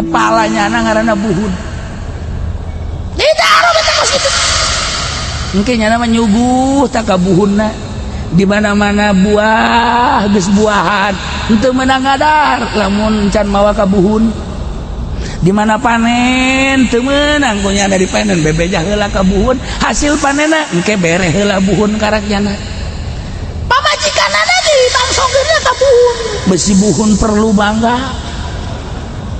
Kepalanya na ngaranna buhun. Ditaruh eta kos kitu. Engke nyana mah nyuguh tak ka buhunna. Di mana-mana buah geus buahan, henteu meunang ngadar lamun can mawa ka buhun. Di mana panen teu meunang ku nyana dipanen bebeja heula ka buhun, hasil panenna engke bere heula buhun karak nyana. Pamajikanana ge bangsongkeunna ka buhun. Besi buhun perlu bangga.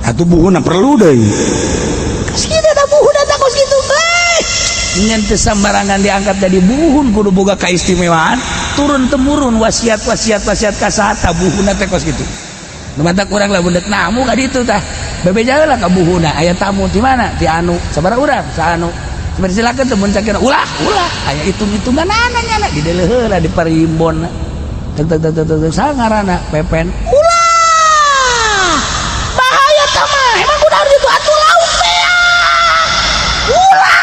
Atuh buhunna perlu deui. Kos kitu da buhun eta kos kitu. Ngan teu sambarangan diangkat jadi buhun, kudu boga kaistimewaan turun temurun wasiat wasiat wasiat ka saha buhunna teh kos kitu. Nu matak urang lamun deuk namu ka ditu tah bebeja heula ka buhunna, aya tamu di mana ti anu sabaraha urang saanu silakan teu mun cakena ulah ulah aya hitung-hitunganana nyana di deuleu heula di parimbonna tek tek tek tek tek saha ngaranna Pepen ulah bahaya tah mah emang kudu itu atuh lauk beak ulah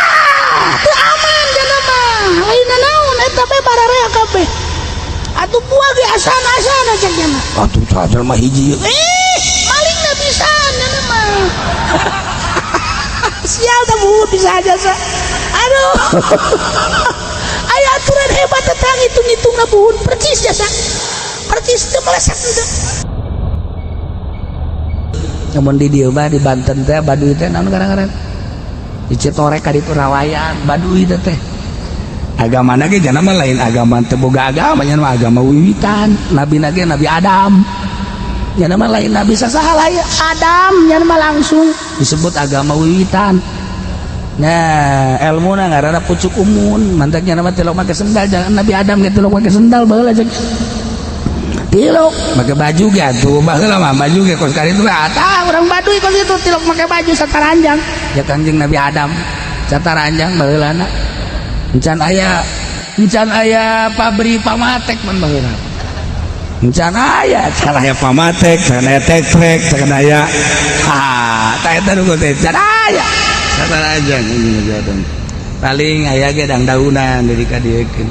teu aman jana mah lain naon eta bae bararea kabeh atuh buah ge asana-asana cek nya mah. Atuh sadar mah hiji. Eh, malingna bisa nyana mah. Sial tah buhun bisa aja sa. Aduh. Aya aturan hebat tentang hitung-hitungna buhun percis jasa. Percis teu meleset teu. Namun di dieu mah di Banten teh Baduy teh naon ngaran-ngaran? Di Citorek ka ditu rawayan Baduy teh teh. Agama ge jana mah lain agama teu boga agama nya mah agama wiwitan. Nabi ge Nabi Adam. Nya mah lain nabi sasaha lain Adam nya mah langsung disebut agama wiwitan. Nah, ilmuna ngaranna pucuk umun, mantaknya nama tilok make sendal, jangan Nabi Adam ge tilok make sendal baheula cek. Tilok make baju ge atuh baheula mah baju ge kos kali itu tah urang Baduy kos itu tilok make baju sataranjang. Ya Kanjeng Nabi Adam sataranjang baheulana. Encan aya pabrik pamatek man baheula. Encan aya, can aya pamatek, can aya tek-trek, can aya ha, tah eta nu teh can aya. Sataranjang Nabi Adam. Paling aya ge dang-daunan dari kadieukeun.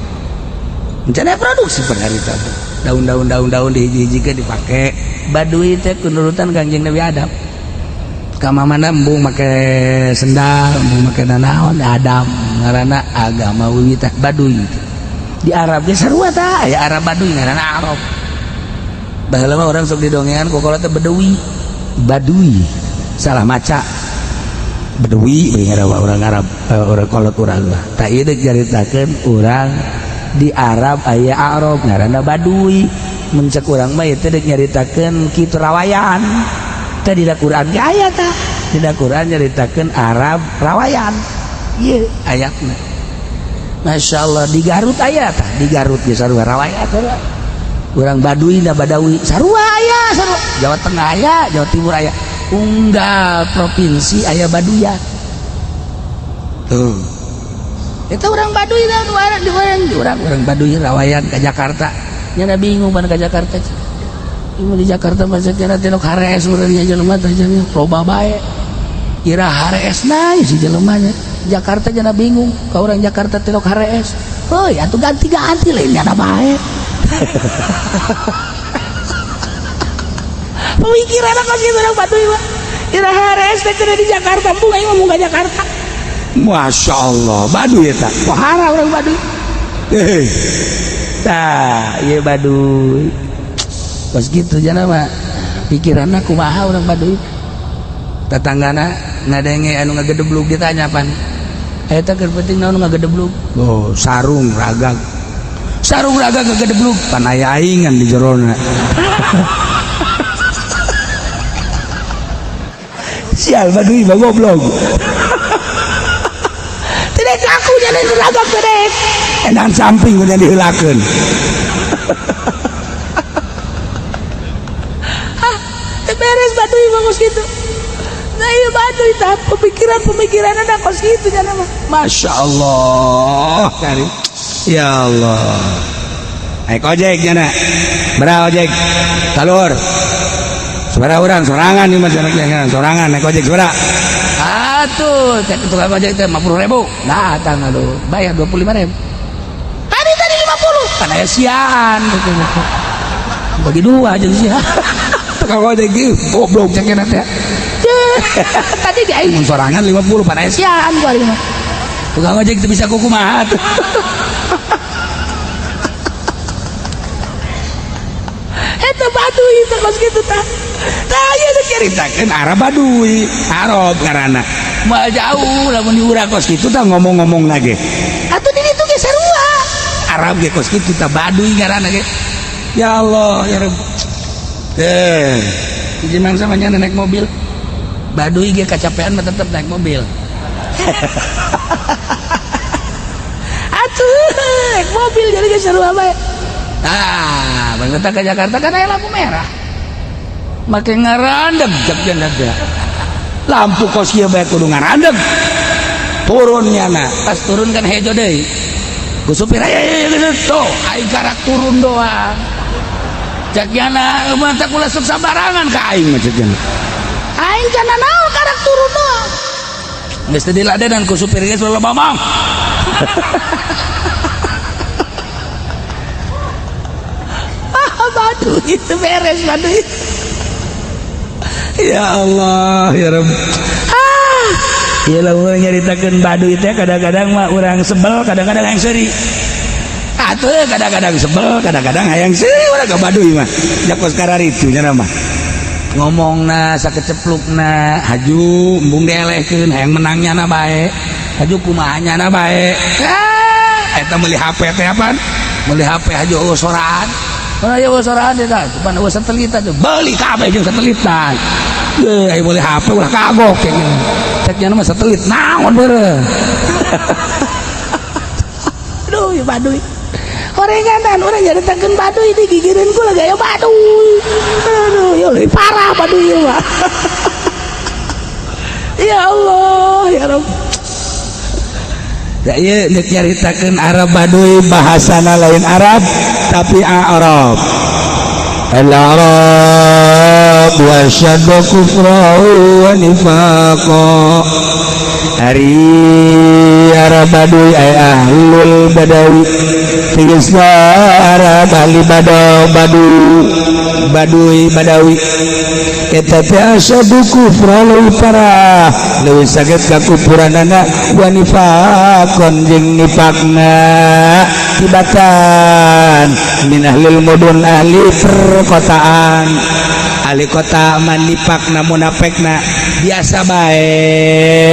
Encan aya produksi per hari teh. Daun-daun daun-daun dihiji-hijikeun dipake. Baduy teh kunurutan Kanjeng Nabi Adam. Ka mana embung make sendal, embung make nanaon Adam ngaranna agama wiwitan Baduy. Di Arab ge sarua tah, aya Arab Baduy ngaranna Arab. Baheula mah urang sok didongengan ku kolot teh Beduwi. Baduy. Salah maca. Beduwi we ngaranna urang Arab, urang kolot urang mah. Tah ieu deuk nyaritakeun urang di Arab aya Arab ngaranna Baduy. Mun cek urang mah ieu teh deuk nyaritakeun kitu rawayan. Teh dina Quran ge aya tah. Dina Quran nyaritakeun Arab rawayan. Ieu ayatna. Masya Allah di Garut aya tah, di Garut ge sarua rawayan sarua. Urang Baduy na Badawi sarua aya sarua. Jawa Tengah aya, Jawa Timur aya. Unggal provinsi aya Baduyan. Tuh. Itu orang Baduy dah orang di orang di orang orang Baduy rawayan ke Jakarta. Nyana bingung mana ke Jakarta. Ieu di Jakarta mah cenah tilok harees urangnya jelema teh cenah loba bae. Ira harees na si jelema nya. Jakarta jana bingung ka orang Jakarta tilok harees. Heuy atuh ganti-ganti lain nyana bae. Pemikiran kos kitu urang Baduy mah. Ira harees teh cenah di Jakarta, embung aing ngomong ka Jakarta. Masya Allah, Baduy eta. Wahara orang Baduy. Eh, Tah, ieu Baduy. Kos kitu jana mah pikiranna kumaha urang Baduy. Tetanggana ngadenge anu ngagedeblug ditanya pan. Eta keur penting naon ngagedeblug? Oh, sarung ragag. Sarung ragag ngagedeblug. Pan aya aingan di jerona. Sial Baduy mah goblok. Tidak aku jalan ragag teh. Edan samping udah diheulakeun. Hah, teu beres Baduy mah kos kitu. Nah ieu Baduy tah pemikiran-pemikiran ada kos kitu jana mah. Masya Allah, Karim. Ya Allah. Naik ojek jana. Berapa ojek? Talur. Sabaraha urang sorangan ieu mah sorangan naik ojek sabaraha? Atuh, cek tukang ojek teh 50.000. Datang aduh, bayar 25.000. Tadi tadi 50. Kan aya siaan. Bagi dua aja sih. Tukang ojek ge goblok Cek teh. Tadi di aing mun sorangan 50 panesian ku aing mah. Tukang ojek teu bisa kukumaha tuh. Eta Baduy teh kos kitu tah. Tah ieu teh caritakeun Arab Baduy, Arab ngaranna. Moal jauh lamun di urang kos kitu tah ngomong-ngomong lagi. Atuh di ditu ge sarua. Arab ge kos kitu tah Baduy ngaranna ge. Ya Allah, ya Rabb. Eh, hiji mangsa mah naik mobil. Baduy ge kacapean mah tetep naik mobil. Atuh, naik mobil jadi ge sarua bae. Ah, bang ke Jakarta kan aya lampu merah. Make ngarandeg jek teh. Lampu kos kieu bae kudu ngarandeg. Turun nyana, pas turun kan hejo deui. Ku supir aya aya tuh, aing karak turun doang. Cek nyana mah teh ulah sok sabarangan ka aing mah cek nyana. Aing kana naon karak turun doang. Geus teu diladenan ku supir geus loba ngomong. Baduy itu beres Baduy. Ya Allah ya Rabb. Ah, ieu lamun nyaritakeun Baduy teh kadang-kadang mah urang sebel, kadang-kadang hayang seuri. Atuh kadang-kadang sebel, kadang-kadang hayang seuri urang ka Baduy mah. Jakos kararitu nya mah. Ngomongna sakeceplukna haju embung dielehkeun hayang menang nyana bae. Haju kumaha nyana bae. Ah, eta meuli HP teh apaan? Meuli HP haju eueuh soraan. Ora ya soraan eta, cuman eueuh satelit atuh. Beuli kabeh jeung satelitan. Geuh aya meuli HP ulah kagok kayaknya. Cek nya mah satelit naon beureum. Aduh, ya Baduy. Horenganan urang nyaritakeun Baduy digigireun ku lagi aya Baduy. Aduh, ya leuwih parah Baduy ieu mah. Ya Allah, ya Rabb. Ya ieu deuk nyaritakeun Arab Baduy bahasana lain Arab tapi Arab. Al-Arab wa syaddu kufra wa nifaqa. Ari Arab Baduy ay ahlul badawi. Tegasna Arab ahli badaw Baduy Baduy Badawi. Eta teh asyaddu kufra leuwih parah leuwih saged kakufuranana wa nifaqon jeung nifaqna tibatan min ahlil mudun ahli perkotaan ahli kota man nifaqna munafekna biasa bae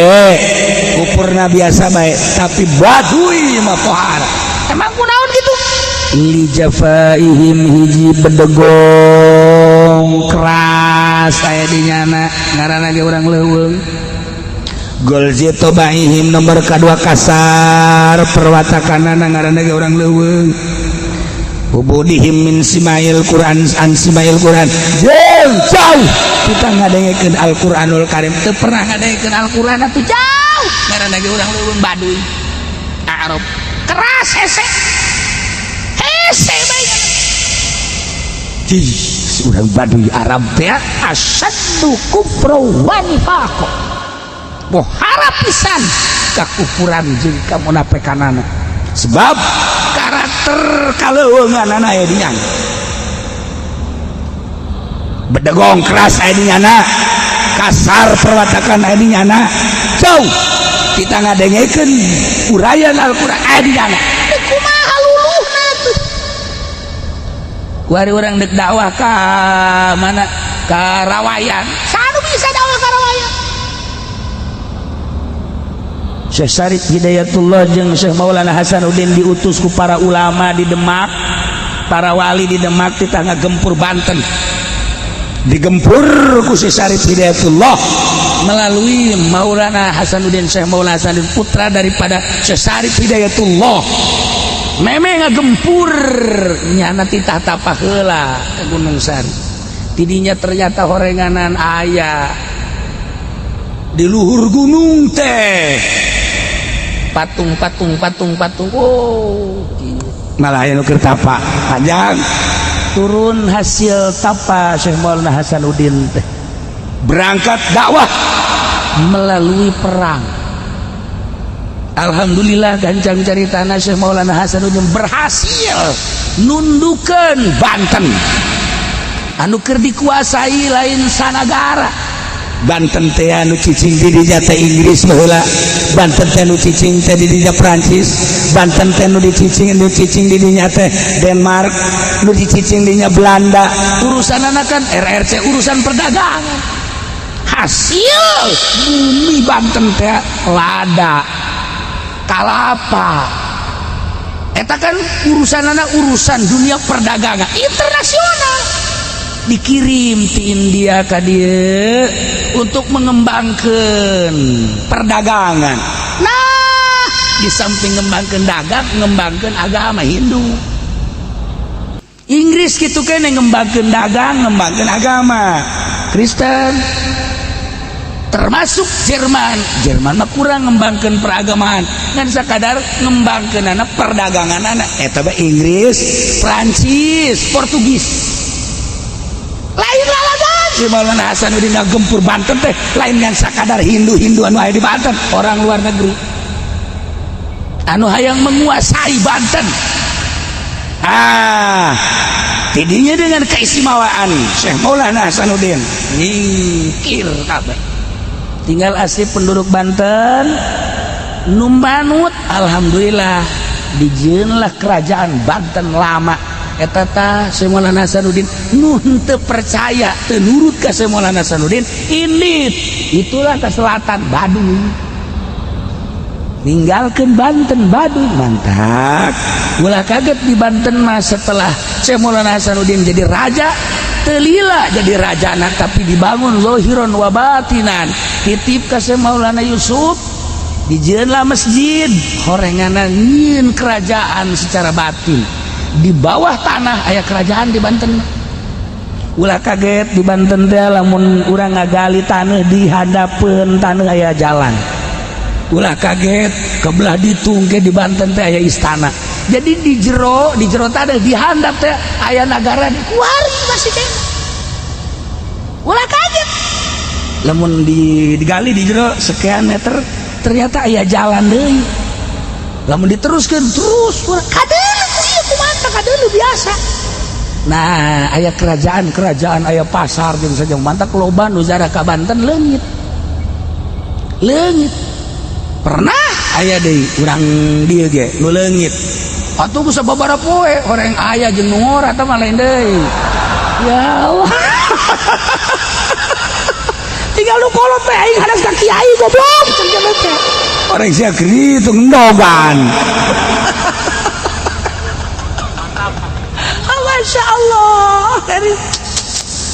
kufurna biasa bae tapi Baduy mah pohara. Emang kunaon gitu li jafaihim hiji bedegong keras aya di nyana ngaranna ge urang leuweung golzi tobaihim nomor kadua kasar perwatakanana ngaranna ge urang leuweung ubudihim min simail Quran an simail Quran jeung jauh kita ngadengekeun Al-Qur'anul Karim teu pernah ngadengekeun Al-Qur'an atuh jauh ngaranna ge urang leuweung Baduy Arab keras hese hese bae. Urang Baduy Arab teh asyaddu kufra wa nifaq. Bohara pisan kakufuran jeung kamunafikanana. Sebab karakter kaleuweunganana aya di nyana. Bedegong keras aya di nyana, kasar perwatakan aya di nyana. Jauh kita ngadengekeun uraian Al-Qur'an aya di nyana. Kumaha luluhna tuh? Kuari urang dek dakwah ka mana? Ka Rawayan. Sanu bisa dakwah ka Rawayan. Syekh Syarif Hidayatullah jeung Syekh Maulana Hasanuddin diutus ku para ulama di Demak, para wali di Demak titah ngagempur Banten. Digempur ku Syekh Syarif Hidayatullah melalui Maulana Hasanuddin, Syekh Maulana Hasanuddin putra daripada Syekh Syarif Hidayatullah. Meme ngagempur nyana titah tapah heula ke Gunung Sari. Tidinya ternyata horenganan aya di luhur gunung teh patung patung patung patung. Oh, malah aya nu keur tapa panjang turun hasil tapa Syekh Maulana Hasanuddin teh berangkat dakwah melalui perang. Alhamdulillah gancang caritana Syekh Maulana Hasanuddin berhasil nundukeun Banten anu keur dikuasai lain sanagara. Banten teh anu cicing di dinya teh Inggris baheula, Banten teh nu cicing teh di dinya Prancis, Banten teh nu dicicing, nu cicing di dinya teh Denmark, nu dicicing dinya Belanda. Urusan kan RRC, urusan perdagangan. Hasil bumi Banten teh lada, kalapa, eta kan urusan anak, urusan dunia perdagangan internasional. Dikirim di India ka dieu untuk mengembangkan perdagangan. Nah, di samping ngembangkan dagang, ngembangkan agama Hindu. Inggris gitu kan, ngembangkan dagang, ngembangkan agama Kristen, termasuk Jerman. Jerman mah kurang ngembangkan peragamaan, ngan sakadar ngembangkan anak perdagangan anak. Eta Inggris, Prancis, Portugis. Lain lalagan si Maulana Hasanuddin ngagempur Banten teh lain ngan sakadar Hindu-Hindu anu aya di Banten, orang luar negeri anu hayang menguasai Banten. Ah, tidinya dengan keistimewaan Syekh Maulana Hasanuddin nyingkir kabeh, tinggal asli penduduk Banten nu manut. Alhamdulillah, dijieunlah kerajaan Banten lama eta. Tah, Syekh Maulana Hasanuddin nu henteu percaya, teu nurut ka Syekh Maulana Hasanuddin, indit itulah ke selatan, Baduy, ninggalkan Banten, Baduy. Mantap. Ulah kaget, di Banten mah setelah Syekh Maulana Hasanuddin jadi raja, teu lila jadi raja anak, tapi dibangun zahiron wa batinan. Titip ka Syekh Maulana Yusuf, dijieunlah masjid, horenganan nyieun kerajaan secara batin. Di bawah tanah aya kerajaan di Banten. Ulah kaget, di Banten teh lamun urang ngagali tanah, di hadapeun tanah aya jalan. Ulah kaget, kebelah ditung ke di Banten teh aya istana. Jadi di jero tanah, di handap teh aya nagara di kuari masih kene. Ulah kaget lamun digali di jero sekian meter, ternyata aya jalan deui. Lamun diteruskan terus kadeuleu ku ieu, kumaha kadeuleu biasa. Nah, aya kerajaan-kerajaan, aya pasar jeung saja. Mantap, loba nu zarah ka Banten leungit leungit. Pernah aya deui urang dieu ge nu leungit atuh ku sababaraha poe. Orang aya jeung nu ngora tah mah lain deui. Ya Allah, tinggal nu kolot teh, aing hadas ka kiai, goblok cenah teh. Orang sia itu ngendogan. Masya Allah.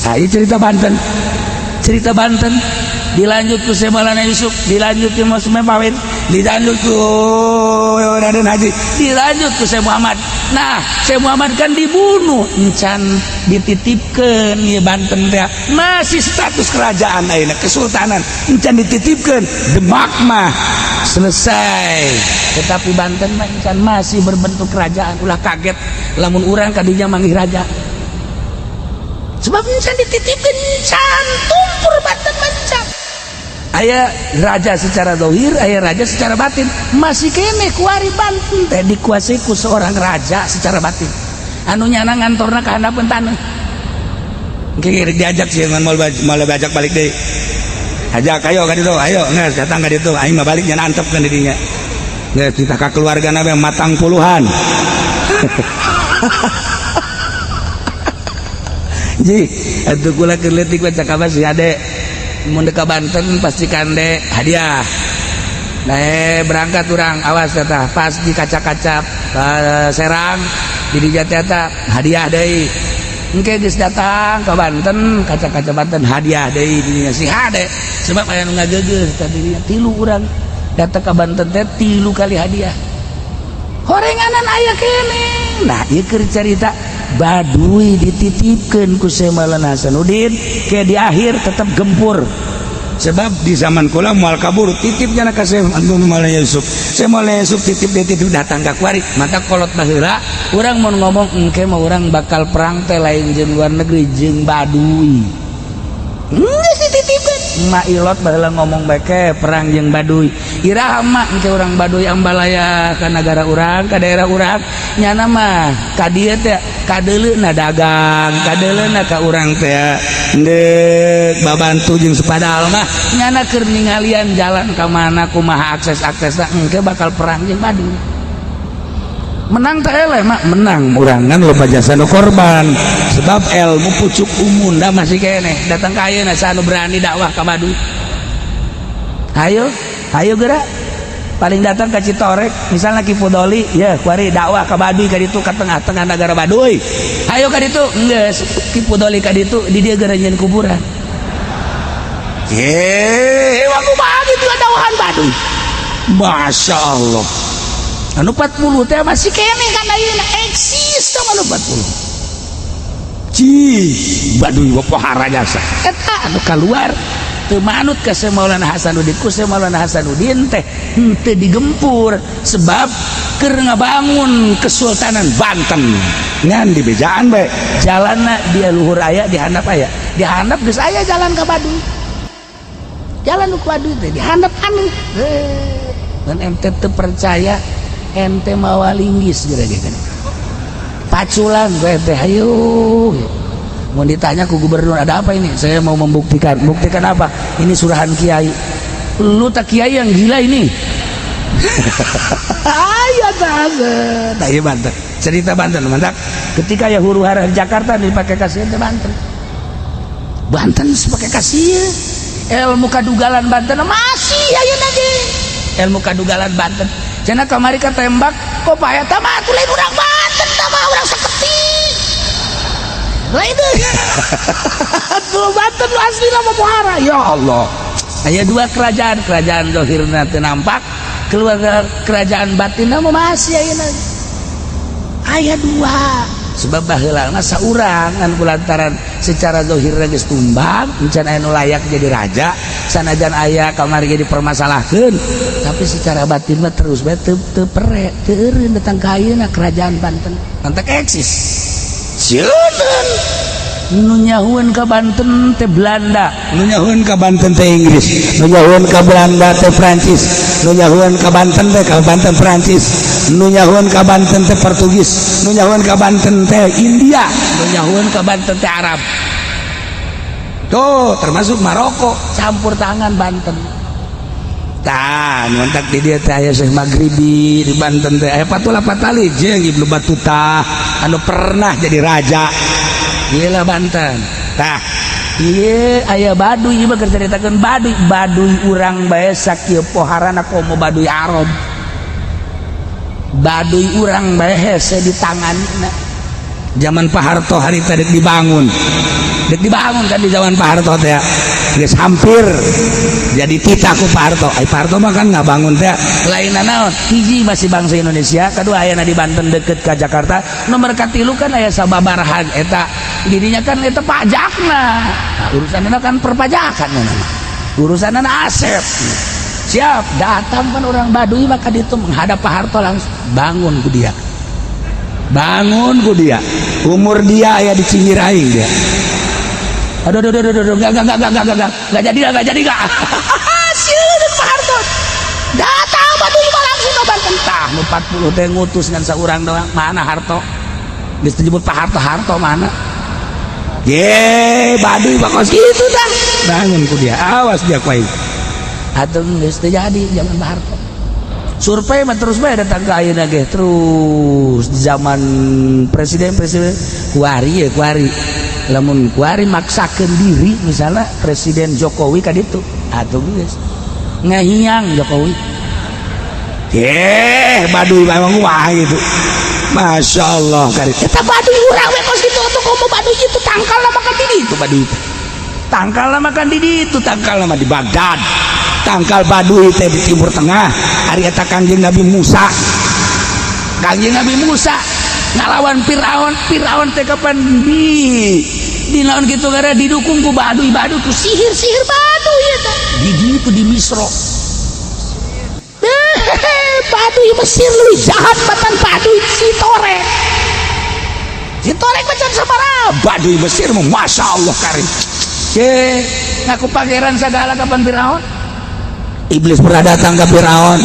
Nah, ini cerita Banten. Cerita Banten dilanjut ku Syekh Maulana Yusuf, dilanjut ku Mas Mepawin, dilanjut ku Raden Haji, dilanjut ku Syekh Muhammad. Nah, Syekh Muhammad kan dibunuh, encan dititipkeun ieu Banten teh masih status kerajaan ayeuna, kesultanan, encan dititipkeun. Demak mah selesai, tetapi Banten mah encan, masih berbentuk kerajaan. Ulah kaget lamun urang kadinya manggih raja, sebab encan dititipkeun, encan tumpur Banten mah encan. Aya raja secara dohir, aya raja secara batin. Masih kene kuari Banten teh dikuasai ku seorang raja secara batin anu nyana ngantorna ka handapeun taneuh. Engke diajak sih, mau mau bajak balik deui. Ajak, ayo ka ditu, ayo geus datang ka ditu. Aing mah balik nya antep kan didinya. Geus kita ka keluarga nabe matang puluhan. Ji, atuh kula keur leutik baca kabar si ade mun ka Banten pasti kande hadiah. Nah, berangkat urang, awas tah, pas di kaca-kaca Serang di dinya teh hadiah deui. Engke geus datang ke Banten, kaca-kaca Banten hadiah deui dinya si hade, sebab aya nu ngageugeuh tadi. Tilu urang datang ke Banten teh tilu kali hadiah, horenganan aya kene. Nah, ieu keur carita Baduy dititipkeun ku Syekh Maulana Hasanuddin, ke di akhir tetap gempur. Sebab di zaman kula moal kabur titipnya ka Syekh Maulana Yusuf. Syekh Maulana Yusuf titip, dia titip datang ka kuari. Mata kolot baheula urang mau ngomong, engke mah urang bakal perang teh lain jeung luar negeri, jeung Baduy. Geus dititipkeun. Mak Ilot baheula ngomong beke perang jeung Baduy. Iraha, mak, engke urang Baduy ambalaya ka nagara urang, ka daerah urang? Nyana mah ka dieu teh. Kadeuleuna dagang, kadeuleuna ka urang teh ndek babantu jeung sepadal mah nyana keur ningalian jalan ka mana, kumaha akses-aksesna. Engke bakal perang jeung Baduy, menang teh eleh mah menang urangan, loba jasa nu korban, sebab ilmu pucuk umunda masih keneh datang ka ayeuna. Anu berani dakwah ka Baduy, ayo, ayo gerak. Paling datang ke Citorek misalnya, Ki Fudoli ya kuari dakwah ke Baduy ka ditu, ke tengah-tengah negara Baduy. Ayo ka ditu. Geus Ki Fudoli ka ditu, di dieu geura nyieun kuburan. Ye, waktu bagi itu dakwahan Baduy. Masya Allah. Anu 40 teh masih keneh kan, ayeuna eksis teh anu 40. Cih, Baduy pohara jasa. Eta anu keluar teu manut ka Syekh Maulana Hasanuddin. Ku Syekh Maulana Hasanuddin teh henteu digempur, sebab keur ngabangun Kesultanan Banten. Ngan di bejaan bae. Jalanna dia luhur aya, di handap aya, di handap geus aya jalan ka Baduy, jalan ke Baduy teh di handap. Anu dan ente teu percaya, ente mawa linggis geura paculan gue teh. Ayo, mau ditanya ku gubernur, "Ada apa ini?" "Saya mau membuktikan." "Buktikan apa?" "Ini surahan kiai." "Lu tak kiai yang gila ini." Ayo. Nah, iya Banten, cerita Banten mantap. Ketika ya huru hara di Jakarta dipakai kasih Banten, Banten sebagai kasih ilmu kadugalan Banten masih ayo lagi ilmu kadugalan Banten. Cenah kamari ka tembak kok payah mah atuh lain urang Banten, mah urang saketik lain tuh. Banten asli nama pohara. Ya Allah, aya dua kerajaan, kerajaan dohirna teu nampak, keluarga kerajaan batin mah masih ayeuna aya dua. Sebab baheula mah saurang, ngan kulantaran secara zahirna geus tumbang, encan aya nu layak jadi raja, sanajan aya kamari ge dipermasalahkeun, tapi secara batin mah terus bae teu teu pere teu eureun datang ka ayeuna kerajaan Banten mantak eksis. Sieun nu nyahueun ka Banten teh Belanda. Nu nyahueun ka Banten teh Inggris, nu nyahueun ka Belanda teh Prancis, nu nyahueun ka Banten teh ka Banten Prancis, nu nyahueun ka Banten teh Portugis, nu nyahueun ka Banten teh India, nu nyahueun ka Banten teh Arab tuh, termasuk Maroko campur tangan Banten. Tah, mantak di dieu teh aya Syekh Maghribi, di Banten teh aya Patula Patali jeung Ibnu Battuta anu pernah jadi raja. Gila Banten. Tah. Iya, aya Baduy. Ieu mah keur caritakeun Baduy. Baduy urang bae sakieu poharana komo Baduy Arab. Baduy urang bae hese di tanganna. Zaman Pak Harto harita dek dibangun, dek dibangun kan di zaman Pak Harto teh geus hampir jadi titah ku Pak Harto. Ai Pak Harto mah kan nggak bangun teh. Lain naon, hiji masih bangsa Indonesia, kedua ayana di Banten deket ke Jakarta, nomor katilu kan aya sababarahan eta dirinya kan eta pajakna. Nah, urusanna kan perpajakan, urusanna aset. Siap datang kan orang Baduy, maka itu menghadap Pak Harto langsung, bangun ku dia, bangun ku dia. Umur dia aya di cinggir aing dia. Aduh, aduh, aduh, aduh, aduh, enggak jadi, enggak jadi, enggak. Sieun Pak Harto. Datang Baduy mah langsung ke Banten. Tah, nu 40 teh ngutus ngan saurang doang. Mana Harto? Geus disebut Pak Harto, Harto mana? Ye, Baduy bakal gitu tah. Bangun ku dia. Awas dia ku aing. Atuh geus teu jadi zaman Pak Harto. Survei mah terus bae datang ke ayeuna ge terus di zaman presiden presiden kuari ya kuari. Lamun kuari maksakeun diri, misalnya Presiden Jokowi ka ditu, atuh geus ngahiang Jokowi. Ye, Baduy memang wah gitu. Masya Allah kari. Eta Baduy urang we kos kitu atuh, komo Baduy itu tangkalna makan di ditu. Baduy itu. Tangkalna makan di ditu. Tangkal nama di Baghdad. Tangkal Baduy teh di Timur Tengah. Ari eta Kangjeng Nabi Musa. Kangjeng Nabi Musa ngalawan Firaun, Firaun teh kapan di naon gitu gara didukung ku Baduy, Baduy ku sihir, sihir Baduy eta di ditu di Misro. Baduy Mesir leuwih jahat batan Baduy Citorek. Citorek macam sabaraha. Baduy Mesir mah Masya Allah karim. Ye, ngaku pangeran segala kapan Firaun. Iblis pernah datang ke Firaun.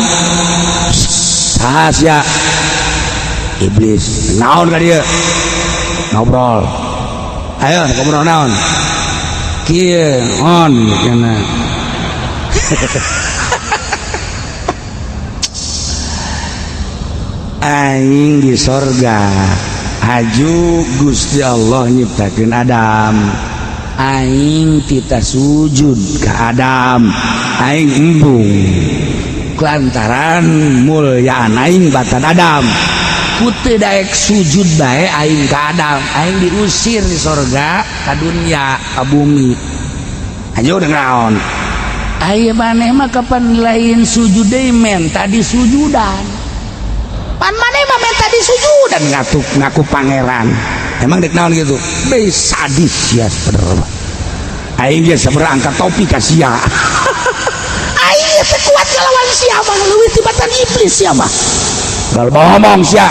Saha sia? Iblis. Naon ka dia? Ngobrol. Ayo ngobrol naon? Kieu on kana. Aing di sorga haju Gusti Allah nyiptakeun Adam. Aing tita sujud ka Adam. Aing embung lantaran mulyaan aing batan Adam. Ku teu daek sujud bae aing ka Adam. Aing diusir di sorga ka dunia ka bumi. Haju naon? Aya maneh mah kapan lain sujud deui men tadi sujudan. Pan maneh mah minta disujudan ngaku ngaku pangeran. Emang dek naon gitu? Be sadis ya sebenarnya. Aing ge sebenarnya angkat topi ka sia. Aing teh kuat ngalawan sia mah leuwih tibatan iblis sia mah. Kalau ngomong sia.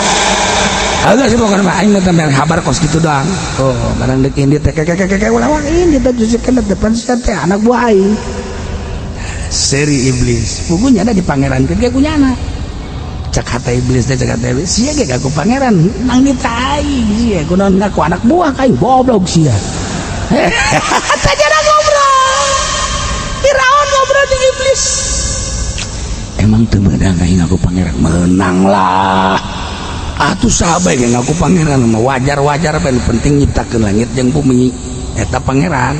Agak sih pokoknya mah aing mah teh kabar kos gitu doang. Oh, barang dek indi teh keke ulah wah indi teh justru depan sia teh anak buah aing. Seri iblis. Pugunya ada di pangeran ge kunyana. Cek hata iblis teh, cek hata iblis sia ge ngaku pangeran nang aing sia kunaon ngaku anak buah ka aing goblok sia. Tah jara ngobrol. Firaun ngobrol jeung iblis. Emang teu meunang aing ngaku pangeran? Menang lah. Atuh saha bae ge ngaku pangeran mah wajar-wajar bae, penting nyiptakeun langit jeung bumi eta pangeran.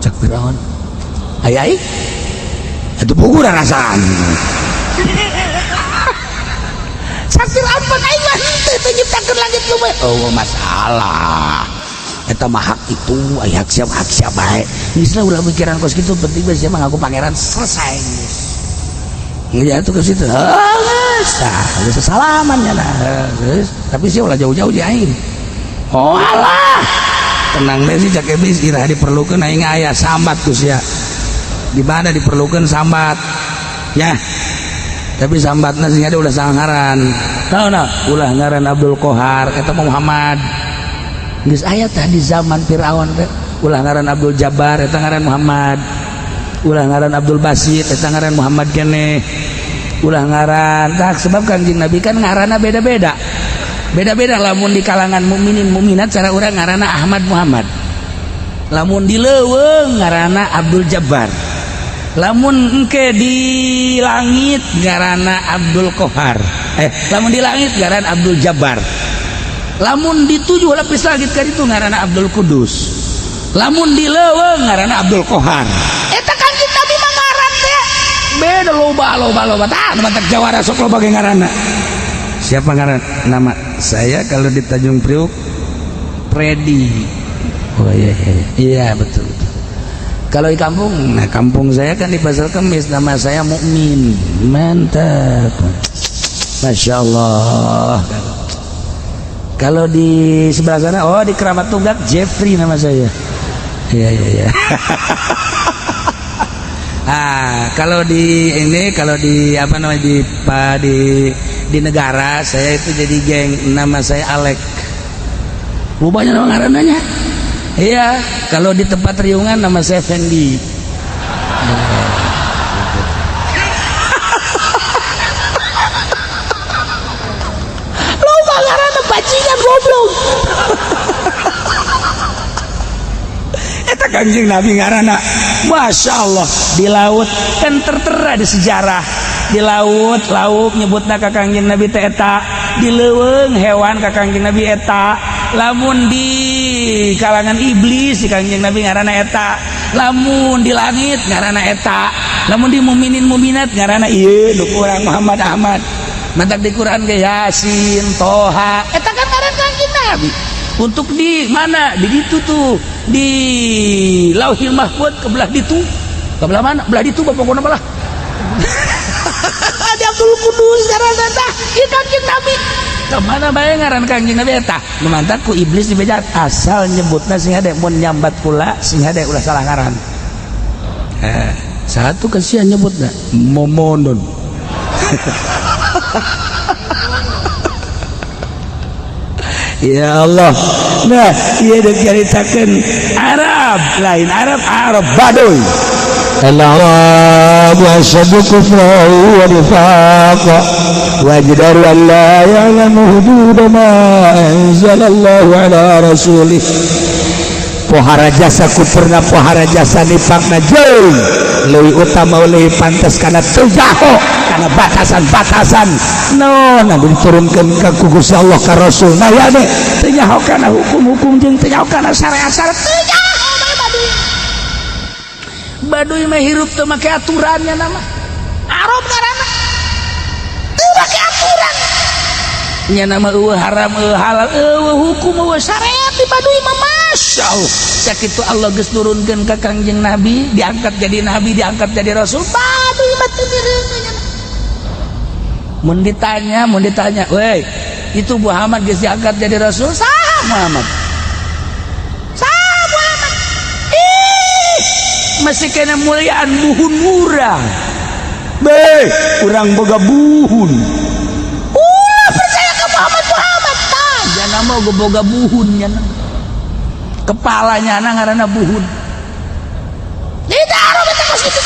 Cek Firaun, aya aing atuh puguh rasaan. Sakir ampun aing mah henteu teu nyiptakeun langit bumi. Oh masalah eta mah hak itu aya hak siap bae. Geus lah ulah mikiran kos kitu, penting bae sia mah ngaku pangeran selesai geus. Ya tuh ke situ. Geus tah geus salaman nya nah. Geus, tapi sia ulah jauh-jauh di aing. Oh alah. Tenang deh sih cak iblis iraha diperlukeun aing aya sambat ku sia. Di mana diperlukeun sambat. Ya. Tapi sambatna sing ada ulah sangaran. Tahu nah, ulah ngaran Abdul Kohar eta Muhammad. Geus aya tah di zaman Firaun teh ulah ngaran Abdul Jabbar eta ngaran Muhammad. Ulah ngaran Abdul Basit eta ngaran Muhammad keneh. Ulah ngaran tah sebab Kangjeng Nabi kan ngaranna beda-beda. Beda-beda lamun di kalangan mukminin mukminat cara urang ngaranna Ahmad Muhammad. Lamun di leuweung ngaranna Abdul Jabbar. Lamun engke di langit ngaranna Abdul Kohar. Lamun di langit ngaran Abdul Jabbar. Lamun di tujuh lapis langit kan itu ngaranna Abdul Kudus. Lamun di leuweung ngaranna Abdul Kohar. Eta Kangjeng Nabi mah ngaran teh beda loba tah nu matak jawara sok loba ge ngaranna. Siapa ngaran? Nama saya kalau di Tanjung Priuk Predi. Oh iya iya iya betul betul. Kalau di kampung, nah kampung saya kan di Pasar Kemis, nama saya Mukmin. Mantap. Masya Allah. Kalau di sebelah sana, oh di Keramat Tunggak Jeffrey nama saya. Iya iya iya. Ah, kalau di ini, kalau di apa namanya di negara saya itu jadi geng, nama saya Alek. Rubahnya nama ngarananya. Iya, kalau di tempat riungan nama saya Fendi. Loba ngaranna bajingan goblok. Eta Kangjeng Nabi ngaranna Masya Allah. Di laut kan tertera di sejarah. Di laut, lauk nyebutna ka Kangjeng Nabi teh eta. Di leuweung hewan ka Kangjeng Nabi eta. Lamun di kalangan iblis si Kangjeng Nabi ngaranna eta. Lamun di langit ngaranna eta. Lamun di mukminin mukminat ngaranna ieu nu kurang Muhammad Ahmad. Mantak di Quran ge Yasin, Toha. Eta kan ngaran Kangjeng Nabi. Untuk di mana? Di ditu tuh. Di Lauhil Mahfud ke belah ditu. Ke belah mana? Belah ditu pokokna belah. Di Abdul Kudus ngaranna tah. Ieu Kangjeng Nabi. Kemana bae ngaran Kangjeng Nabi eta? Nu mantak ku iblis dibejat asal nyebutna sing hade mun nyambat kula sing hade ulah salah ngaran. Satu kasihan nyebutna Momonon. Ya Allah. Nah, ieu dicaritakeun Arab, lain Arab, Arab Baduy. الأعراب أشد كفرا ونفاقا وأجدر أن لا يعلم حدود ما أنزل الله على رسوله. Pohara jasa kufurna, pohara jasa nifakna, jauh lebih utama, lebih pantas karena teu nyaho karena batasan-batasan no nah diturunkan ke ku Gusti Allah ka Rasul. Nah, ya deh, teu nyaho kana hukum-hukum jeung teu nyaho kana syariat-syariat, teu nyaho bae. Baduy, Baduy mah hirup teu make aturannya, nama Arab ngaranna teu make aturan nya, nama eueuh haram, eueuh halal, eueuh hukum, eueuh syariat di Baduy mah. Masya Allah, sakitu Allah geus nurunkeun ka Kangjeng Nabi, diangkat jadi nabi, diangkat jadi rasul, Baduy mah teu mireungeun. Mun ditanya, mun ditanya, "Weh, itu Muhammad geus diangkat jadi rasul, saha Muhammad? Saha Muhammad?" Ih, masih kena muliaan buhun urang. Be, urang boga buhun. Ulah percaya ke Muhammad Muhammad. Tah, jana mau boga buhun nya. Kepalanya na ngaranna buhun. Tidak, Arab eta kos kitu.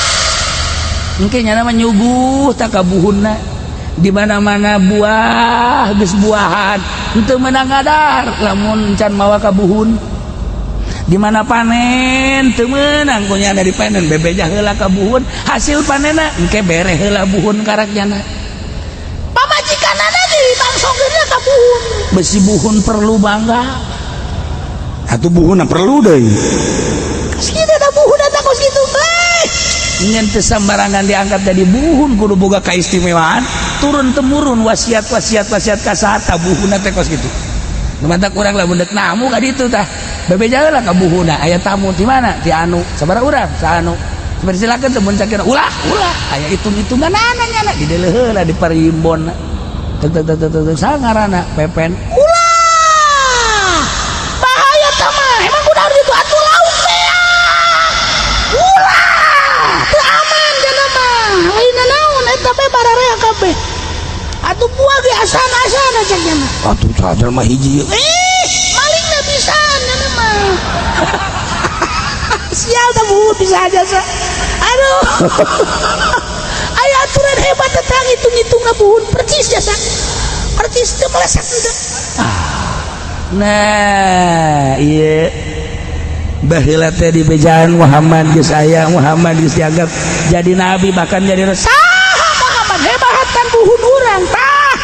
Engke nyana mah nyuguh tak ka buhunna. Di mana-mana buah geus buahan, henteu meunang ngadar lamun can mawa ka buhun. Di mana panen teu meunang ku nyana dipanen, bebeja heula ka buhun, hasil panenna engke bere heula buhun karak nyana. Pamajikanana dibangsongkeunna ka buhun. Besi buhun perlu bangga. Atuh buhunna perlu deui. Kos kitu da buhun eta kos kitu. Eh, ngan teu sambarangan diangkat jadi buhun, kudu boga kaistimewaan turun temurun, wasiat wasiat wasiat ka saha buhunna teh kos kitu. Nu matak urang lamun deuk namu ka ditu tah, bebeja heula ka buhunna, "Aya tamu." "Di mana?" "Di anu." "Sabaraha urang?" "Saanu." "Silakan teu mun sakira." "Ulah, ulah, aya hitung-hitunganana nyana." Dideuleu heula di parimbonna. Tek tek tek tek tek, saha ngaranna? "Pepen." Ulah. Bahaya tah mah. Emang kunaon gitu atuh, lauk beak. Ulah, teu aman jana mah. Lain naon eta bae bararea kabeh. Atuh buah ge asana-asana cek nya mah. Atuh sadar mah hiji. Ih, malingna bisa nyana mah. Sial tah buhun bisa aja sa. Aduh. Aya aturan hebat tentang hitung-hitung buhun percis jasa. Percis teu meleset teu. Nah, iya. Baheula teh di bejaan Muhammad geus aya, Muhammad geus dianggap jadi nabi, bahkan jadi rasul. Saha Muhammad, hebatan buhun urang tah.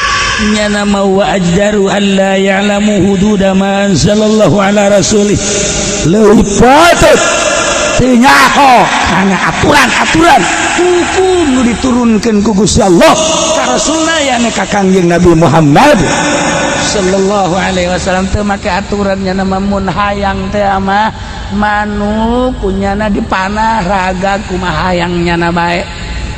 Nyana ma wa ajdaru alla ya'lamu hududa ma anzalallahu ala rasulih, leuwih patut teu nyaho kana aturan-aturan hukum nu diturunkeun ku Gusti Allah ka rasulna, yakni ka Kangjeng Nabi Muhammad sallallahu alaihi wasallam. Teu make aturan nya mah, mun hayang teh mah manuk kunyana dipanah raga kumaha hayang nyana bae,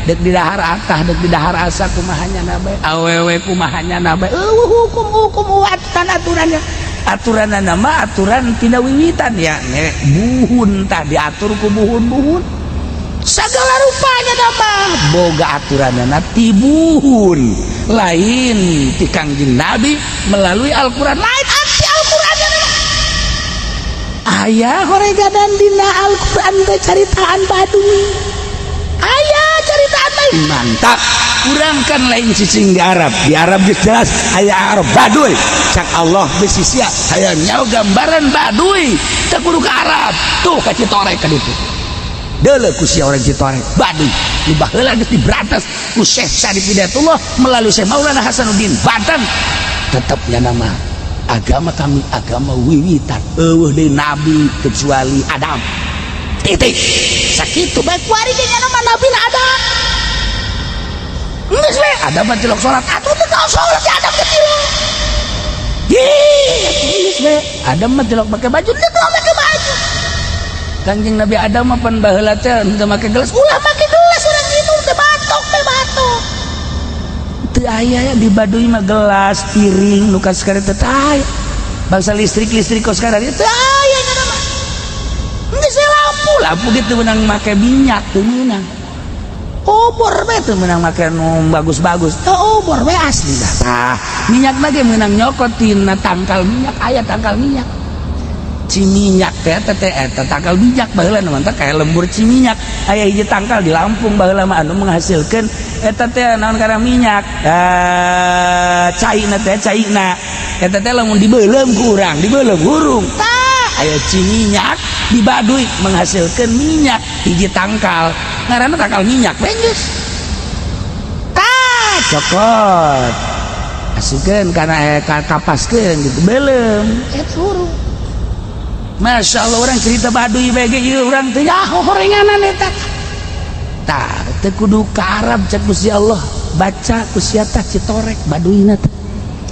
dek di dahar atah, dek di dahar asa, kumaha nyana bae, awewe kumaha nyana bae, eueuh hukum-hukum aturan aturannya. Aturan nama aturan tina wiwitan ya ne, buhun tah diatur ku buhun-buhun. Segala rupanya nama boga aturan ti buhun, lain ti Kangjeng Nabi melalui Al-Quran. Lain anti Al-Quran. Aya horeganan dina Al-Quran teh caritaan Baduy, aya caritaan lain. Mantap, kurang kan lain cicing di Arab. Di Arab geus jelas aya Arab Baduy. Cak Allah bisi sia hayang nyaho gambaran Baduy teu kudu ke Arab, tuh ka Citorek ka ditu. Deuleu ku sia orang Citorek, Baduy nu baheula geus diberantas ku Syekh Syarif Hidayatullah melalui Syekh Maulana Hasanuddin Banten. Tetepnya nama agama kami agama wiwitan, eueuh deui nabi kecuali Adam, titik. Sakitu. Baik kuari ge nya nama nabi na Adam. Geus we Adam mah tilok salat. Atuh teu tahu salat si Adam teh tilok. Ih, geus we Adam mah tilok make baju. Teu tahu make baju. Kangjeng Nabi Adam mah pan baheula teh henteu make gelas. Ulah make gelas, urang minum teh batok teh batok. Teu aya ya di Baduy mah gelas, piring nu sekarang teu aya. Bangsa listrik-listrik kos sekarang teu aya nya mah. Geus we lampu. Lampu gitu menang make minyak teu meunang. Obor we teu meunang make nu bagus-bagus. Teu, obor we asli dah. Tah, minyak lagi meunang nyokot tina tangkal minyak, aya tangkal minyak. Ciminyak teh teh teh eta tangkal bijak baheula mah teh kayak lembur Ciminyak. Aya hiji tangkal di Lampung baheula mah anu menghasilkeun eta teh naon karena minyak, eh, caina teh, caina eta teh lamun dibeuleum ku urang, dibeuleum hurung. Tah, aya Ciminyak di Baduy menghasilkan minyak, hiji tangkal ngaranna tangkal minyak. Geus, tah, cokot, asupkeun kana kapaskeun gitu, beuleum eta hurung. Masya Allah, orang cerita Baduy BG ieu urang teh nyaho horenganan eta. Tah, teu kudu ka Arab, cek Gusti Allah, baca ku sia tah citorek Baduyna teh.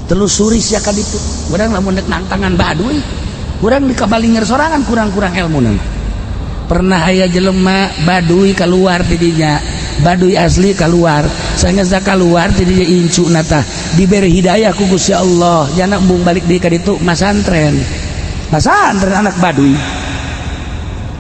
Telusuri sia ka ditu. Urang lamun dek nangtangan Baduy, urang di kabalinger sorangan, kurang-kurang ilmu mah. Pernah aya jelema Baduy keluar di dinya, Baduy asli keluar, sanggeus keluar di dinya incuna tah diberi hidayah ku Gusti Allah, jana embung balik deui ka ditu, masantren. Masantren anak Baduy.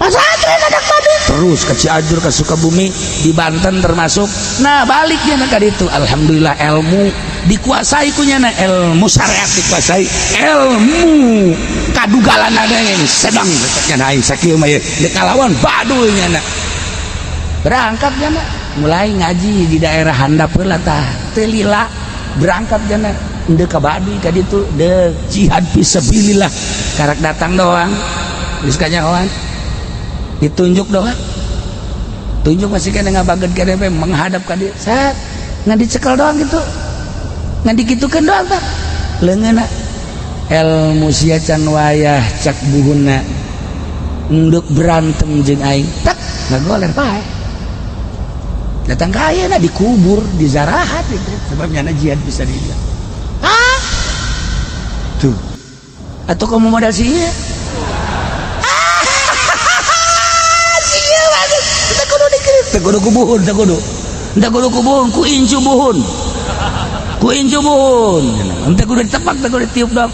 Masantren anak Baduy. Terus ke Cianjur, ke Sukabumi, di Banten termasuk. Nah, baliknya ka ditu, alhamdulillah ilmu dikuasai ku nyana, ilmu syariat dikuasai, ilmu kadugalan ada ini sedang nyana aing sakieu mah ye dek kalawan Baduy nyana. Berangkat nyana mulai ngaji di daerah handap heula tah, teu lila berangkat nyana deuk ka Baduy ka ditu, deuk jihad fisabilillah. Karak datang doang geus kanyahoan, ditunjuk doang, tunjuk masih kena ngabageun kene menghadap ka dieu, set, ngan dicekel doang gitu, ngan dikitukeun doang tah leungeunna. Ilmu sia can wayah, cak buhunna, endek berantem jeung aing tak ngagoler pae. Datang ka ayeuna dikubur di zarahat gitu, sebabnya jihad bisa dia. Ah, tuh atau kamu modal sih ah sia banget. Teu kudu dikerit, teu kudu ku buhun, teu kudu, teu kudu ku buhun, ku incu buhun, ku incu buhun. Teu kudu ditepak, teu kudu ditiup dong.